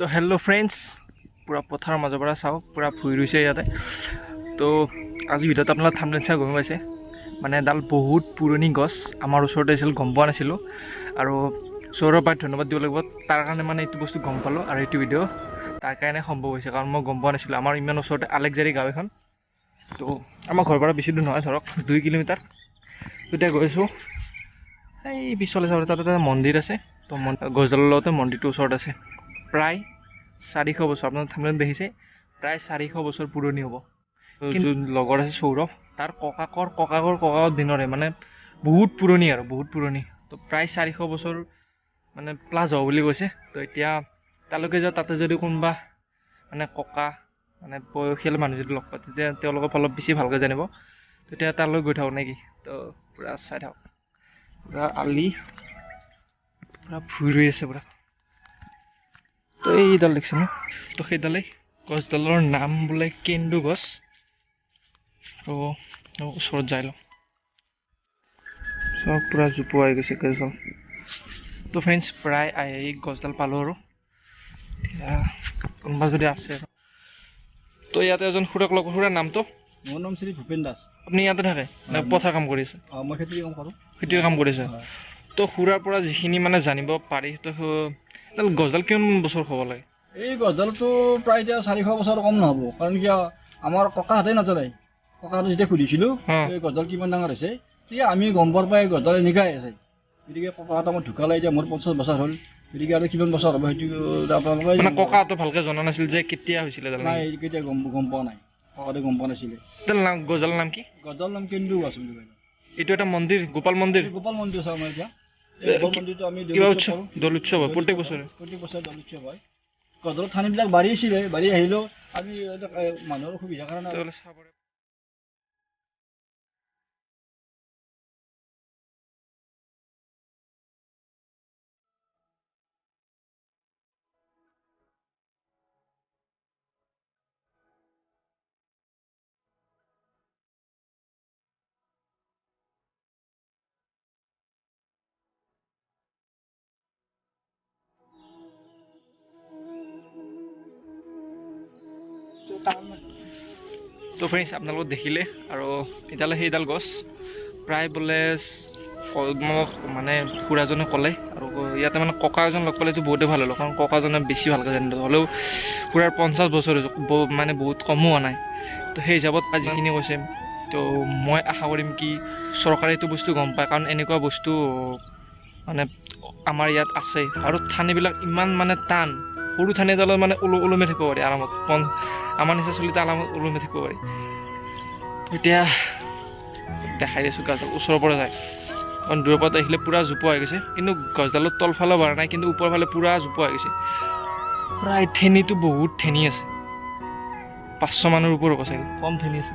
তো hello' friends, পূৰা পথাৰৰ মাজৰ পৰা চাওক, পূৰা ভুঁই ৰুইছে ইয়াতে। তো আজি ভিডিঅ'ত আপোনালোক থাম্বনেইল চাই গম পাইছে, মানে এডাল বহুত পুৰণি গছ আমাৰ ওচৰতে আছিল, গম পোৱা নাছিলোঁ। আৰু সৌৰভ ভাইক ধন্যবাদ দিব লাগিব, তাৰ কাৰণে মানে এইটো বস্তু গম পালোঁ আৰু এইটো ভিডিঅ' তাৰ কাৰণে সম্ভৱ হৈছে, কাৰণ মই গম পোৱা নাছিলোঁ। আমাৰ ইমান ওচৰতে আলেকজাৰী গাঁও এখন, তো আমাৰ ঘৰৰ পৰা বেছি দূৰ নহয়, ধৰক 2 কিলোমিটাৰ। এতিয়া গৈছোঁ এই পিছফালে চাওক, তাতে এটা মন্দিৰ আছে। তো গছডালৰ লগতে মন্দিৰটো ওচৰত আছে। প্ৰায় 400 বছৰ, আপোনালোকে থাম্বনেইলত দেখিছে, প্ৰায় 400 বছৰ পুৰণি হ'ব। কিন্তু লগৰ আছে সৌৰভ, তাৰ ককাকৰ ককাকৰ ককাকৰ দিনৰে, মানে বহুত পুৰণি আৰু বহুত পুৰণি। তো প্ৰায় 400 বছৰ মানে প্লাছ হ'ব বুলি কৈছে। তো এতিয়া তালৈকে যাওঁ, তাতে যদি কোনোবা মানে ককা মানে বয়সীয়াল মানুহ যদি লগ পায়, তেতিয়া তেওঁলোকক অলপ বেছি ভালকৈ জানিব। তেতিয়া তালৈ গৈ থাকোঁ নেকি। তো পূৰা চাই থাকক, পূৰা আলি পূৰা ভুঁই ৰুই আছে পূৰা। তো এইডাল দেখিছে ন, তো সেইডালেই গছডালৰ নাম বোলে কেন্দু গছ। আৰু ওচৰত যাই লওঁ, চব পূৰা জোপোৱাই গৈছে গছডাল। তো ফ্ৰেণ্ডছ, প্ৰায় আহি গছডাল পালোঁ আৰু এতিয়া কোনোবা যদি আছে আৰু। তো ইয়াতে এজন খুৰাক লগ, খুৰাৰ নামটো? মোৰ নাম শ্ৰী ভূপেন দাস। আপুনি ইয়াতে থাকে নে পথাৰ কাম কৰি আছে? অঁ, মই খেতিৰ কাম কৰোঁ। খেতিৰ কাম কৰিছে। তো খুৰাৰ পৰা যিখিনি মানে জানিব পাৰি, তো এডাল গছডাল কিমান বছৰ হ'ব লাগে? এই গছডালটো প্ৰায় এতিয়া 400 বছৰ কম নহ'ব, কাৰণ কিয় আমাৰ ককাহঁতে নাজানে। ককাহঁতে যেতিয়া সুধিছিলোঁ এই গছডাল কিমান ডাঙৰ হৈছে, তেতিয়া আমি গম পোৱাৰ পৰাই গছডাল এনেকুৱাই আছে। গতিকে ককাহঁতে আমাৰ ঢুকালে, এতিয়া মোৰ 50 বছৰ হ'ল, গতিকে আৰু কিমান বছৰ হ'ব সেইটো আপোনালোকে মানে ককাহঁতে ভালকৈ জনা নাছিল যে কেতিয়া হৈছিলে? নাই, কেতিয়া গম পোৱা নাই, ককাহঁতে গম পোৱা নাছিলে। গছডালৰ নাম কি? গছডালৰ নাম কেন্দু গছ বুলি কয়। এইটো এটা মন্দিৰ, গোপাল মন্দিৰ। গোপাল মন্দিৰ আছে আমাৰ এতিয়া। আমি দৌল উৎসৱ হয় প্ৰত্যেক বছৰে? প্ৰত্যেক বছৰে দৌল উৎসৱ হয়। গছৰ ঠানিবিলাক বাঢ়ি আছিলে, বাঢ়ি আহিলেও আমি মানুহৰ অসুবিধাৰ কাৰণে তো ফ্ৰেণ্ডছ, আপোনালোক দেখিলে আৰু এতিয়ালৈ সেইডাল গছ প্ৰায় বোলে মানে খুৰাজনে ক'লে। আৰু ইয়াতে মানে ককা এজন লগ পালেতো বহুতেই ভাল হ'ল, কাৰণ ককাজনে বেছি ভালকৈ জানিব। হ'লেও খুৰাৰ 50 বছৰ হৈছে, মানে বহুত কমো হোৱা নাই। তো সেই হিচাপত যিখিনি কৈছে, তো মই আশা কৰিম কি চৰকাৰে এইটো বস্তু গম পায়, কাৰণ এনেকুৱা বস্তু মানে আমাৰ ইয়াত আছে। আৰু ঠানিবিলাক ইমান মানে টান, সৰু ঠানি এডালত মানে ওলমি থাকিব পাৰি আৰামত, আমাৰ নিচিনা চলিতে আৰামত ওলমি থাকিব পাৰি। এতিয়া দেখাই দিছোঁ গছডাল ওচৰৰ পৰা যায়, কাৰণ দূৰৰ পৰা আহিলে পূৰা জোপোৱা হৈ গৈছে। কিন্তু গছডালৰ তলফালেও বাঢ়া নাই, কিন্তু ওপৰৰ ফালে পূৰা জোপোৱা হৈ গৈছে। প্ৰায় ঠেনিটো বহুত ঠেনি আছে, 500 মানৰ ওপৰ হ'ব চাগে, কম ঠেনি আছে।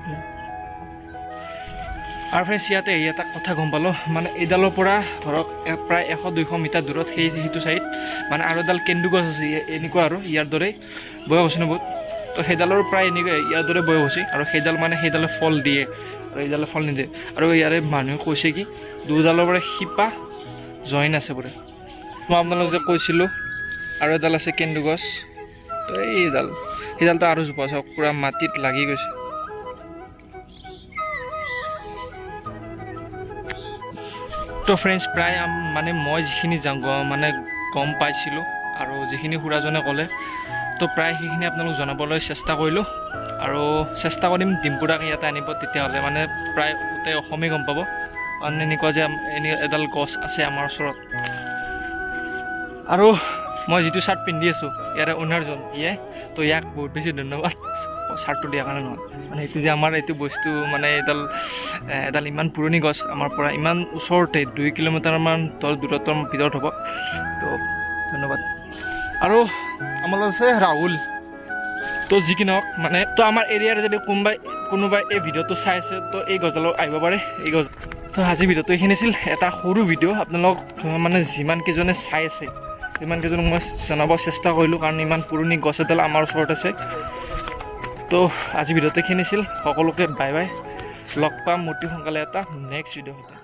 আৰু ফ্ৰেণ্ডছ, ইয়াতে আহি এটা কথা গম পালোঁ, মানে এইডালৰ পৰা ধৰক প্ৰায় 100-200 মিটাৰ দূৰত সেইটো চাইড মানে আৰু এডাল কেন্দু গছ আছে, এনেকুৱা আৰু ইয়াৰ দৰে বয়স হৈছে ন বহুত। তো সেইডালৰ প্ৰায় এনেকুৱা ইয়াৰ দৰে বয়স হৈছে, আৰু সেইডাল মানে সেইডালে ফল দিয়ে আৰু এইডালে ফল নিদিয়ে। আৰু ইয়াৰে মানুহে কৈছে কি দুডালৰ পৰা শিপা জইন আছে বোলে। মই আপোনালোক যে কৈছিলোঁ আৰু এডাল আছে কেন্দু গছ, তো এইডাল সেইডালটো আৰু জোপা চাওক পূৰা মাটিত লাগি গৈছে। তো ফ্ৰেণ্ডছ, প্ৰায় মানে মই যিখিনি মানে গম পাইছিলোঁ আৰু যিখিনি খুৰাজনে ক'লে, তো প্ৰায় সেইখিনি আপোনালোক জনাবলৈ চেষ্টা কৰিলোঁ। আৰু চেষ্টা কৰিম ডিম্পুদাক ইয়াতে আনিব, তেতিয়াহ'লে মানে প্ৰায় গোটেই অসমেই গম পাব, কাৰণ এনেকুৱা যে এনে এডাল গছ আছে আমাৰ ওচৰত। আৰু মই যিটো চাৰ্ট পিন্ধি আছোঁ ইয়াৰে অ'নাৰজন ইয়ে, তো ইয়াক বহুত বেছি ধন্যবাদ চাৰ্টটো দিয়াৰ কাৰণে নহয়, মানে এইটো যে আমাৰ এইটো বস্তু মানে এডাল ইমান পুৰণি গছ আমাৰ পৰা ইমান ওচৰতে 2 কিলোমিটাৰমান দূৰত্বৰ ভিতৰত হ'ব। তো ধন্যবাদ। আৰু আমাৰ লগত আছে ৰাহুল। তো যি কি নহওক মানে তো আমাৰ এৰিয়াৰ যদি কোনোবাই এই ভিডিঅ'টো চাই আছে, তো এই গছডালত আহিব পাৰে। এই গছ তো আজি ভিডিঅ'টো এইখিনি আছিল, এটা সৰু ভিডিঅ'। আপোনালোক মানে যিমান কেইজনে চাই আছে সিমান কেইজনক মই জনাব চেষ্টা কৰিলোঁ, কাৰণ ইমান পুৰণি গছ এডাল আমাৰ ওচৰত আছে। তো আজি ভিডিঅ'টো এইখিনি আছিল, সকলোকে বাই বাই, লগ পাম অতি সোনকালে এটা নেক্সট ভিডিঅ'।